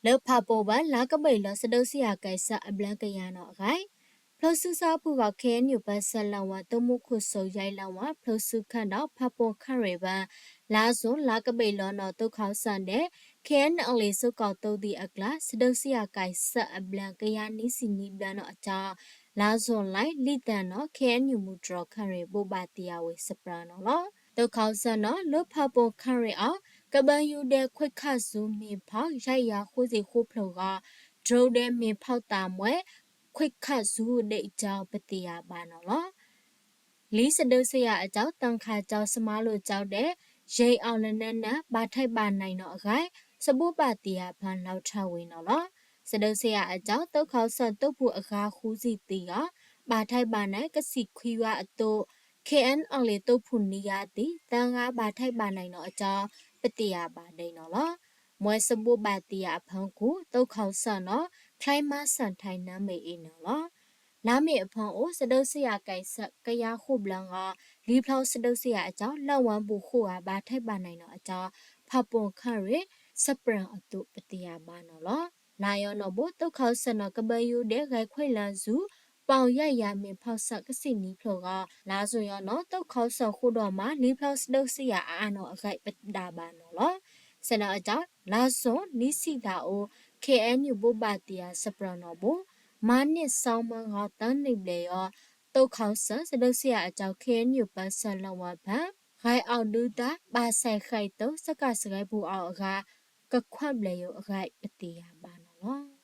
လၢဖၣ်ပူၣ်ဝဲ လါကဘီၣ်လီၤ စဒုးစ့ၣ်ယၤကဲးစၢးအဘျၢကယၤနီၣ်အဂၤ ဖျိစုဆၢဖုၣ်ဂီၤ ခ့ၣ်အဲၣ်ယူၣ် ပၢဆှၢလၢဝဲ သုးမုၢ်ခိၣ်စိၤယဲလၢဝဲ ဖျိစုခၢၣ်ဒီး ဖၣ်ပူၣ်ခၣ်ရံၣ်ဝဲ လါစိၤ လါကဘီၣ်လီၤနီၣ် သုးခီၣ်စၢၣ်ဒဲး ခ့ၣ်အဲၣ်ယူၣ် အလံာ်စိကီၢ်သုးသံၣ်အကျါ စဒုးစ့ၣ်ယၤကဲးစၢးအဘျၢကယၤနံၣ်ဆံနံၣ်ဘျၢနီၣ်အကၠီ လါစိၤလါ လံာ်တၢ်နီၣ် ခ့ၣ်အဲၣ်ယူၣ် မူတြီၢ်ခၣ်ရံၣ် ဘိးဘၣ်တ့ၢ်ယၤဝဲစပြၢနီၣ်လီၤ. သုးခီၣ်စၢၣ်နီၣ် လၢဖၣ်ပူၣ်ခၣ်ရံၣ်အီၤ ကဘၢယူဒဲး ခွံခၣ်စူၤမ့ၢ်ဖီၣ် ယဲၢ်ယၤဃိးဆံဃိးဖျၢၣ်ဂီၢ် တြိဒဲးမ့ၢ်ဖီၣ်တၢ်မွဲ ခွံခၣ်စူၤဒဲးအကၠီ ပတ့ၢ်ယၤဘၣ်နီၣ်လီၤ. လံာ်စဒုးစ့ၣ်ယၤအကၠီ တၢ်ခးကၠီ စမါလိာ်ကၠီဒဲး ယဲၢ်အီၤလၢနၢနၢ ဘၣ်ထဲးဘၣ်နံၤနီၣ်အဂၤ စဘိးဘၣ်တ့ၢ်ယၤဖၢလီၤထီၣ်ဝဲနီၣ်လီၤ. စဒုးစ့ၣ်ယၤအကၠီ သုးခီၣ်စၢၣ်သုးဖုၣ်အဂၤဃုဆံသံဂီၢ် ဘၣ်ထဲးဘၣ်နံၤ ကဆံခွံဂၤအသိး ခ့ၣ်အဲၣ်ယူၣ် အလံာ်သုးဖုၣ်နံၤယၤသံ သၢဂၤဘၣ်ထဲးဘၣ်နံၤနီၣ်အကၠီ ပတ့ၢ်ယၤဘၣ်ဒဲးနီၣ်လီၤ. မွဲစဘိးဘၣ်တ့ၢ်ယၤအဖၢပူၤ သုးခီၣ်စၢၣ်နီၣ် ချဲမၤစၢၤထဲနၢမ့ၢ်အ့နီၣ်လီၤ. လါမ့ၤအဖၢအိၣ် စဒုးစ့ၣ်ယၤကဲးစၢးကယၤဃိးဘျၢဂီၢ် လံာ်ဖျိစဒုးစ့ၣ်ယၤအကၠီ လၢဝဲဘူးဃိးဂၤဘၣ်ထဲးဘၣ်နံၤနီၣ်အကၠီ ဖၣ်ပူၣ်ခၣ်ရံၣ် စပြၢအသိး ပတ့ၢ်ယၤဘၣ်နီၣ်လီၤ. လါယီၤနီၣ်ဘိ သုးခီၣ်စၢၣ်နီၣ် ကဘၢယူဒဲး ဂဲၤခွဲးလၢၢ်စူၤ ပီၣ်ယဲၢ်ယၤမ့ၢ်ဖီၣ်ဆၣ် ကဆံနံၣ်ဖျၢၣ်ဂီၢ် လါစိၤယီၤနီၣ် သုးခီၣ်စၢၣ်ဃိဒီးမၤ လံာ်ဖျိစဒုးစ့ၣ်ယၤအအါနီၣ်အဂၤ ပတ့ၢ်ယၤဘၣ်နီၣ်လီၤ. စဲးနီၣ်အကၠီ လါစိၤနံၣ်ဆံတၢ်အိၣ် ခ့ၣ်အဲၣ်ယူၣ် ဘိးဘၣ်တ့ၢ်ယၤစပြၢနီၣ်ဘိ မၤန့ၢ်စီမၢဂီၤ သၢနံၣ်ဘျဲၣ်ယီၤ သုးခီၣ်စၢၣ် စဒုးစ့ၣ်ယၤအကၠီ ခ့ၣ်အဲၣ်ယူၣ် ပၢဆှၢလၢဝဲဖၢ ဂဲၤအီၣ်ဒုးတၢ် ဘၣ်ဆဲးဃဲးသုး စကစဲးပူၤအီၤအဂၤ ကခွါဘျဲၣ်ယီၤအဂၤ ပတ့ၢ်ယၤဘၣ်နီၣ်လီၤ.